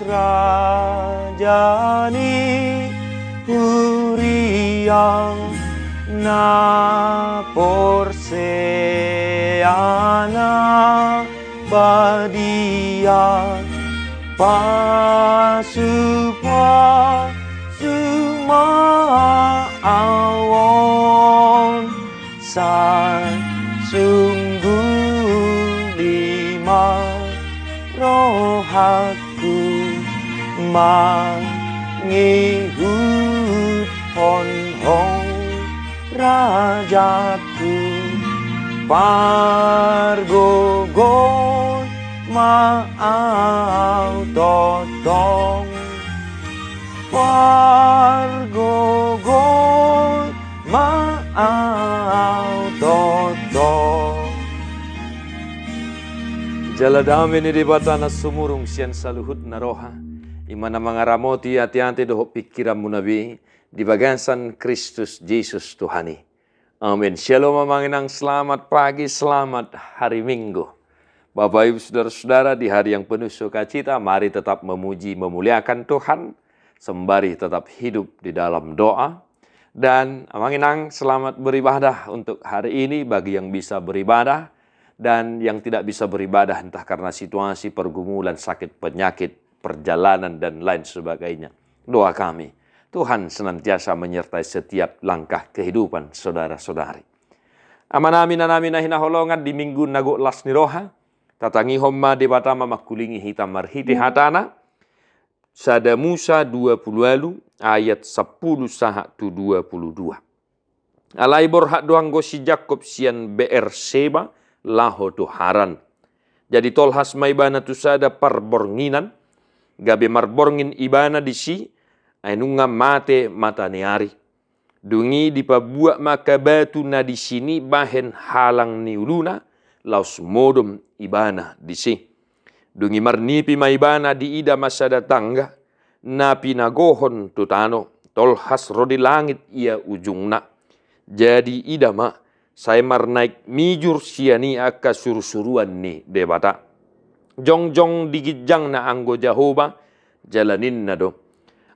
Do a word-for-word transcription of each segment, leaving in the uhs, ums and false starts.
Raja ni huria na porsea na badia, pasupasu ma ahu on. Sasungguhna ma rohangku mangihuthon Ho, Rajaku, pargogoi ma ahu tongtong. Pargogoi ma ahu tongtong. Jala dame ni Debata na sumurung sian saluhutna roha, i ma na mangaramoti ateate dohot pingkiranmuna be di bagasan Kristus Jesus Tuhan i. Amin. Syalom amang inang, selamat pagi, selamat hari Minggu. Bapak Ibu Saudara-saudara, di hari yang penuh sukacita, mari tetap memuji, memuliakan Tuhan, sembari tetap hidup di dalam doa. Dan amang inang, selamat beribadah untuk hari ini bagi yang bisa beribadah, dan yang tidak bisa beribadah entah karena situasi, pergumulan, sakit, penyakit, perjalanan, dan lain sebagainya. Doa kami, Tuhan senantiasa menyertai setiap langkah kehidupan saudara-saudari. Amanami, inanami na hinaholongan, di Minggu na gok las ni roha, tatangihon ma Debata mamangkulingi hita marhite hatana, Sada Musa dua pulu ualu ayat sampulu sahat tu dua pulu dua. Alai borhat do anggo si Jakkob sian Beerseba laho tu Haran. Jadi tolhas ma ibana tu sada parbornginan, gabe marborngin ibana disi, ai nunga mate mata ni ari. Dung i dipabuat ma angka batu na disi ni bahen halang ni uluna, laos modom ibana disi. Dung i marnipi ma ibana, diida ma sada tangga na pinagohon tu tano, tolhas ro di langit ia ujungna. Jadi ida ma, sai marnaek mijur sian i angka surusuruan ni Debata. Jongjong di ginjangna anggo Jahowa, jala ninna do: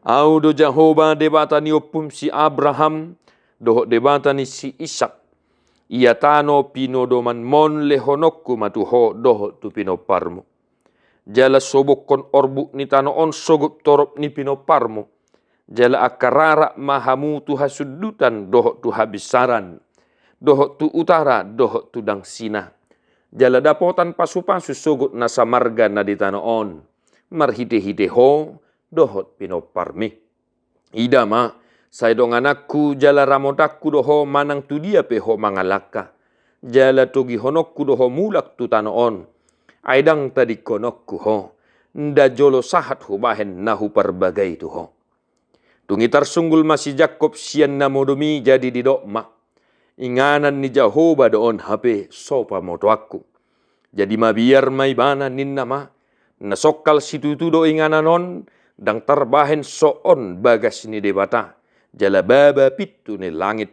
Ahu do Jahowa, Debata ni ompum si Abraham, dohot Debata ni si Isak. Ia tano pinodomanmon lehononku ma tu ho dohot tu pinomparmu. Jala sobokkon orbuk ni tano on sogop torop ni pinomparmu. Jala angka rarat ma hamu tu hasundutan dohot tu habinsaran, dohot tu utara dohot tu dangsina. Jala dapotan pasupasu sogot na samarga na di tano on, marhitehite ho dohot pinomparmi. Ida ma, sai dongananku jala ramotanku do ho manang tu dia pe ho mangalangka. Jala togihononku do ho mulak tu tano on. Ai ndang tadingkononku ho, nda jolo sahat hubahen na huparbagai tu ho. Dung i tarsunggul ma si Jakkob sian na modom i, jadi didok ma: Inganan ni Jahowa do on hape, so pamotoanku. Jadi mabiar ma ibana, ninna ma: Na songkal situtu do inganan on, ndang tarbahen so on bagas ni Debata, jala baba pintu ni langit.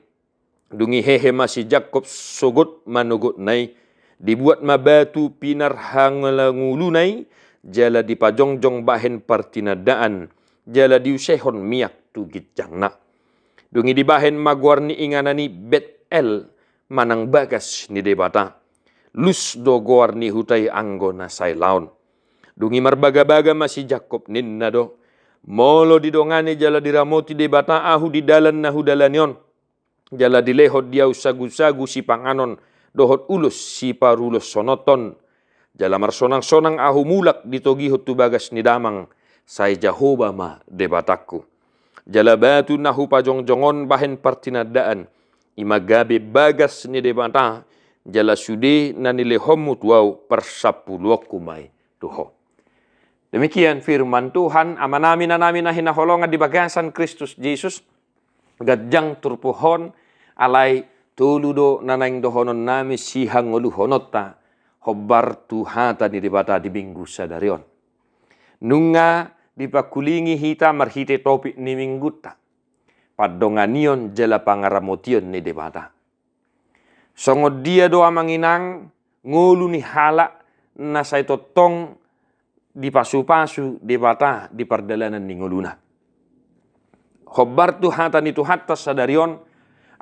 Dung i hehe ma si Jakkob sogot manogotna i, dibuat ma batu pinarhalanguluna i, jala dipajongjong bahen partinandaan, jala diusehon miak tu ginjangna. Dung i dibahen ma goar ni inganan i Betel, manang bagas ni Debata. Lus do goar ni huta i anggo na sai laon. Dung i marbagabaga ma si Jakkob, ninna do: Molo didongani jala diramoti Debata ahu di dalan na hudalani on, jala dilehon di ahu sagusagu sipanganon dohot ulos siparulosononhon, jala marsonangsonang ahu mulak ditogihon tu bagas ni damang, sai Jahowa ma Debatangku. Jala batu na hupajongjong on bahen partinandaan, i ma gabe bagas ni Debata, jala sude na nilehonmu tu ahu parsampuluonku ma i tu ho. Demikian firman Tuhan. Amanami, inanami na hinaholongan di bagasan Kristus Jesus, ganjang turpuk on, alai tolu do na naeng dohononnami sihangoluhononta hombar tu hata ni Debata di Minggu sadari on. Nunga dipangkulingi hita marhite topik ni minggunta, pandonganion jala pangaramotion ni Debata. Songon dia do, amang inang, ngolu ni halak na sai tongtong dipasupasu Debata di pardalanan ni ngoluna. Hombar tu hata ni Tuhanta sadari on,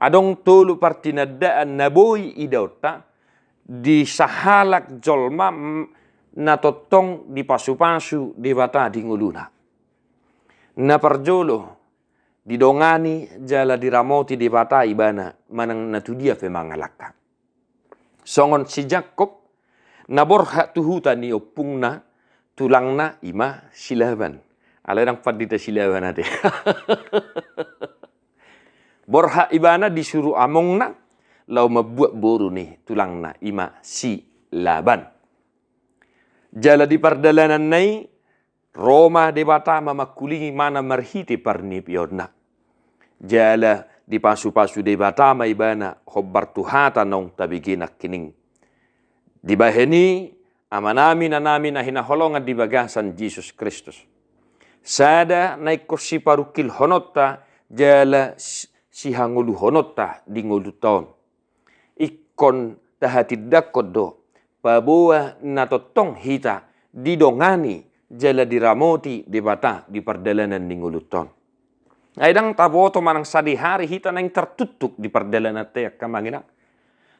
adong tolu partinandaan na boi idaonta di sahalak jolma, mm, na tongtong dipasupasu Debata di ngoluna. Na parjolo, didongani jala diramoti Debata ibana manang na tudia pe mangalangka. Songon si Jakkob, na borhat tu huta ni ompungna, tulangna ima si Laban. Alai ndang pandita si Laban ate. Borhat ibana, disuru amongna laho mambuat boru ni tulangna ima si Laban. Jala di pardalananna i, ro ma Debata mamangkulingi manang marhite parnipionna. Jala dipasupasu Debata ma ibana hombar tu hata naung tabege nangkining. Dibahen i, amanami, inanami na hinaholongan di bagasan Jesus Kristus, sada na ingkon siparungkilhononta jala si-, sihangoluhononta di ngolunta on, ingkon tahatindangkon do paboa na tongtong hita didongani jala diramoti Debata di pardalanan ni ngolunta on. Ai ndang taboto manang sadihari hita naeng tartuktuk di pardalananta i, angka amang inang.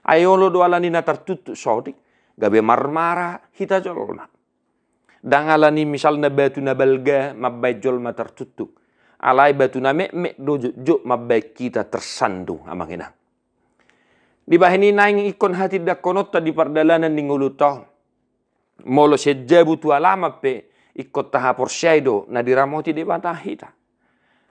Ai olo do alani na tartuktuk sotik, gabe marmara hita jolma. Ndang alani misalna batu na balga mambahen jolma tartuktuk. Alai batu na metmet do jotjot mambahen hita tarsandung, amang inang. Dibahen i, naeng ingkon hatindangkononta di pardalanan ni ngolunta on. Molo sian jabu tu alaman pe, ingkon tahaporseai do na diramoti Debata hita.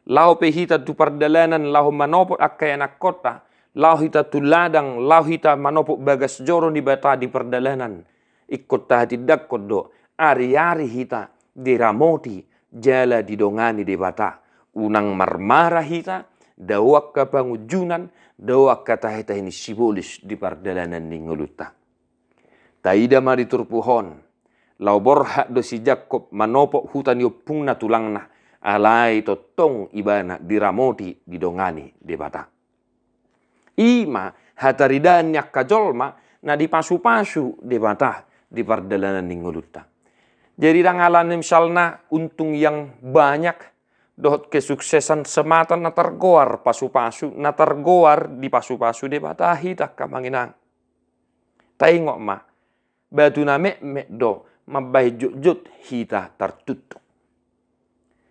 Laho pe hita tu pardalanan laho manopot angka ianakkonta, laho hita tu ladang, laho hita manopot bagas joro ni Debata di pardalanan, ingkon tahatindangkon do, ariari hita diramoti jala didongani Debata. Unang marmara hita, dao angka pangunjunan, dao angka tahetahe ni sibolis di pardalanan ni ngolunta. Taida ma di turpuk on, laho borhat do si Jakkob manopot huta ni ompungna tulangna, alai tongtong ibana diramoti, didongani Debata. I ma hataridaan ni angka jolma na dipasupasu Debata di pardalanan ni ngolunta. Jadi ndang alani misalna untung yang banyak dohot kesuksesan semata na targoar pasupasu, na targoar dipasupasu Debata hita, angka amang inang. Taingot ma, batu na metmet do mambahen jotjot hita tartuktuk.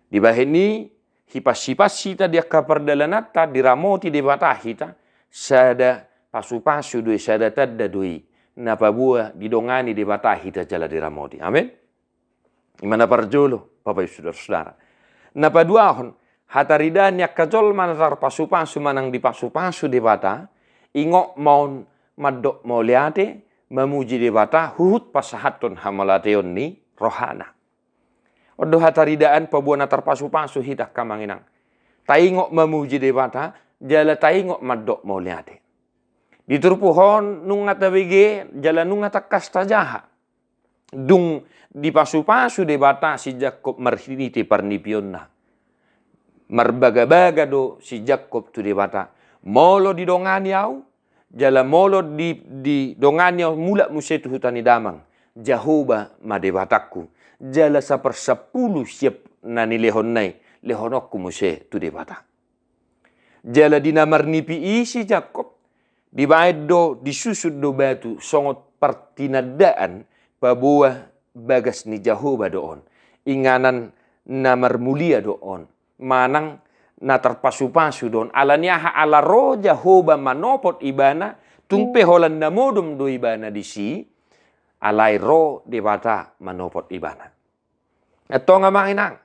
Dibahen i, hipas-hipas hita di angka pardalananta diramoti Debata hita, sada pasupasu do i, sada tanda do i na paboa didongani Debata hita jala diramoti. Amen. I ma na parjolo, Bapak Ibu Saudara-saudara. Na paduahon, hataridaan ni angka jolma na tarpasupasu manang dipasupasu Debata, ingot ma on mandok mauliate, mamuji Debata, huhut pasahathon hamauliateon ni rohana. On do hataridaan paboa na tarpasupasu hita, angka amang inang. Taingot mamuji Debata, jala taingot mandok mauliate. Di turpuk on nunga tabege, jala nunga tangkas tajaha. Dung dipasupasu Debata si Jakkob marhite parnipionna, marbagabaga do si Jakkob tu Debata. Molo didongani ahu, jala molo di, didongani ahu mulak muse tu huta ni damang, Jahowa ma Debatangku. Jala saparsampulu sian na nilehonna i, lehononku muse tu Debata. Jala di na marnipi i si Jakkob, dibaen do, disusun do batu songon partinandaan paboa bagas ni Jahowa do on, inganan na marmulia do on, manang na tarpasupasu do on. Ala ni aha? Ala ro Jahowa manopot ibana, tung pe holan na modom do ibana disi, alai ro Debata manopot ibana. Antong, amang inang,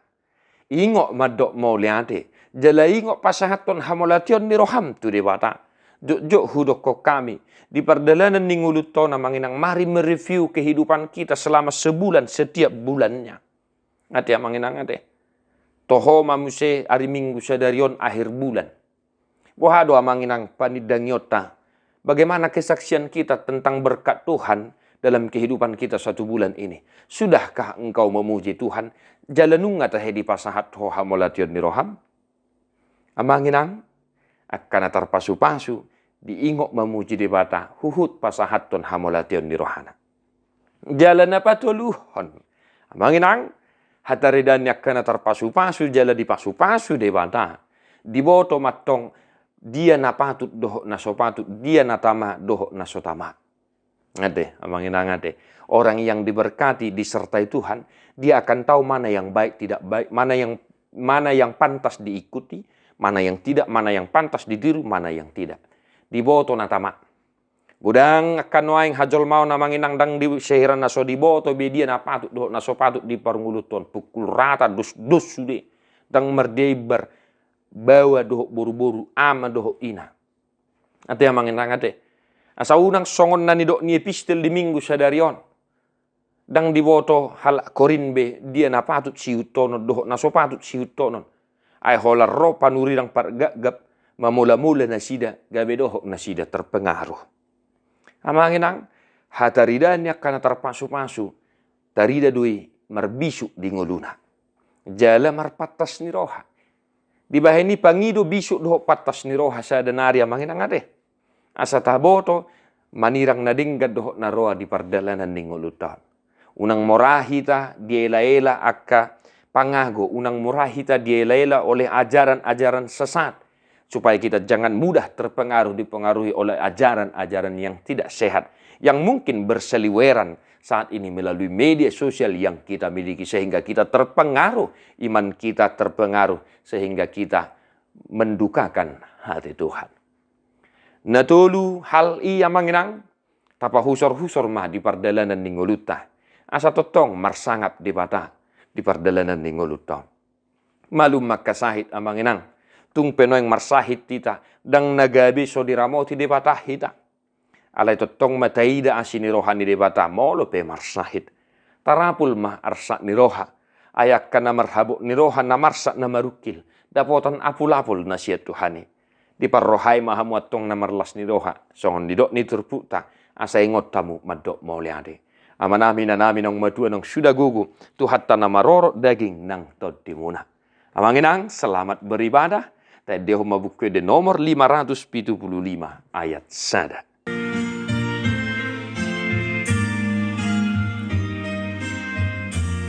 ingot mandok mauliate, jala ingot pasahathon hamauliateon ni roham tu Debata. Jotjot hudokkon hami, di pardalanan ni ngolunta on, amang inang, mari mereview kehidupan kita selama sebulan, setiap bulannya. Ate, amang inang, ate. Toho ma muse ari Minggu sadari on akhir bulan. Boha do, amang inang, panindangionta? Bagaimana kesaksian kita tentang berkat Tuhan dalam kehidupan kita satu bulan ini? Sudahkah engkau memuji Tuhan? Jala nunga tahe dipasahat ho hamauliateon ni roham? Amang inang, angka na tarpasupasu, diingot mamuji Debata, huhut pasahathon hamauliateon ni rohana. Jala na patoluhon, Amang inang, hataridaan ni angka na tarpasupasu jala dipasupasu Debata, diboto ma antong dia na patut dohot na so patut, dia na tama dohot na so tama. Ate, amang inang ate. Orang yang diberkati, disertai Tuhan, dia akan tahu mana yang baik, tidak baik, mana yang mana yang pantas diikuti, mana yang tidak, mana yang pantas ditiru, mana yang tidak. Diboto na tama. Godang angka nuaeng hajolmaon amang inang, ndang di, sehera na so diboto be dia na patut dohot na so patut di parngoluanta on, pukul rata, dos, dos sude. Ndang mardia imbar baoa dohot boruboru, ama dohot ina. Ate amang inang ate. Asa unang songon na nidok ni epistel di Minggu sadari on. Ndang diboto halak Korint be dia na patut siihuthonon dohot na so patut siihuthonon. Ai holan ro panurirang pargapgap, mamolamola nasida, gabe dohot nasida terpengaruh. Amang inang, hataridaan ni angka na tarpasupasu, tarida do i marbisuk di ngoluna jala marpantas ni roha. Dibahen i pangido bisuk dohot pantas ni roha sada nari amang inang ate. Asa taboto manirang na denggan dohot na roa di pardalanan ni ngolunta on. Unang mora hita dielaela angka pangago, unang mora hita dielaela oleh ajaran-ajaran sesat, supaya kita jangan mudah terpengaruh, dipengaruhi oleh ajaran-ajaran yang tidak sehat, yang mungkin berseliweran saat ini melalui media sosial yang kita miliki, sehingga kita terpengaruh, iman kita terpengaruh, sehingga kita mendukakan hati Tuhan. Na tolu hal i amang inang, tapahusorhusor ma di pardalanan ni ngolunta, asa tongtong marsangap Debata di pardalanan ni ngolunta on. Malum ma angka sahit amang inang, tung pe nuaeng marsahit hita, ndang na gabe so diramoti Debata hita. Alai tongtong ma taida asi ni roha ni Debata molo pe marsahit. Tarapul ma arsak ni roha. Ai angka na marhabot ni roha na marsak na marungkil, dapotan apulapul na sian Tuhan i. Diparrohai ma hamu antong na marlas ni roha, songon nidok ni turpukta, asa ingot hamu mandok mauliate. Amanami, inanami, naung matua, naung suda gogo, Tuhanta na marorot daging nang tondimuna. Amang inang, selamat beribadah. Taendehon ma Buku Ende nomor lima ratus pitu puluh lima ayat sada.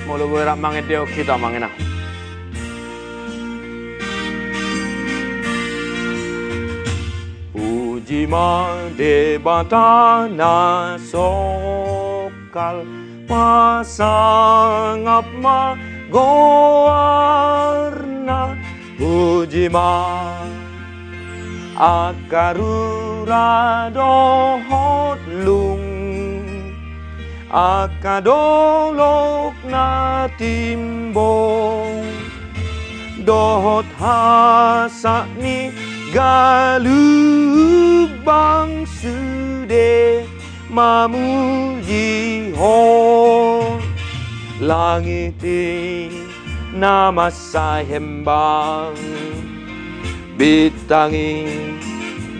Molo boi rap mangendehon hita amang inang. Puji ma Debata na songkal, pasangap ma goarna. Puji ma angka rura dohot lung, angka dolok na timbo, dohot hasak ni galup bangsude mamuji Ho. Langit i na mansai hembang, bintang i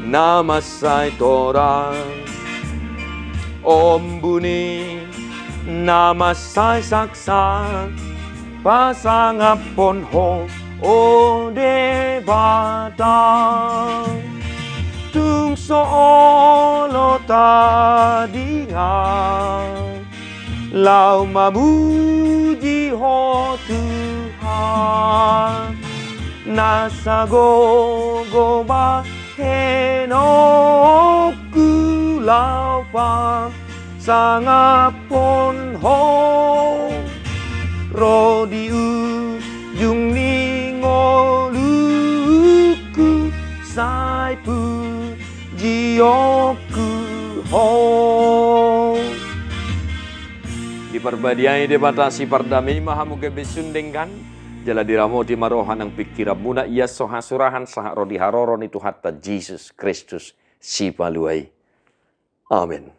na mansai torang, ombun i na mansai saksak, pasangaphon Ho, o Debata. Tung so olo tadingan laho mamuji Ho Tuhan, na sagogo bahenonku laho pasangaphon Ho. Ro di ujung ni ngolungku sai pujionku Ho. Diparbadiai Debata sipardame i ma hamu gabe sun denggan, jala diramoti ma roha nang pingkiranmuna, ia so hasurahan sahat ro di haroro ni Tuhanta Jesus Kristus Sipalua i. Amen.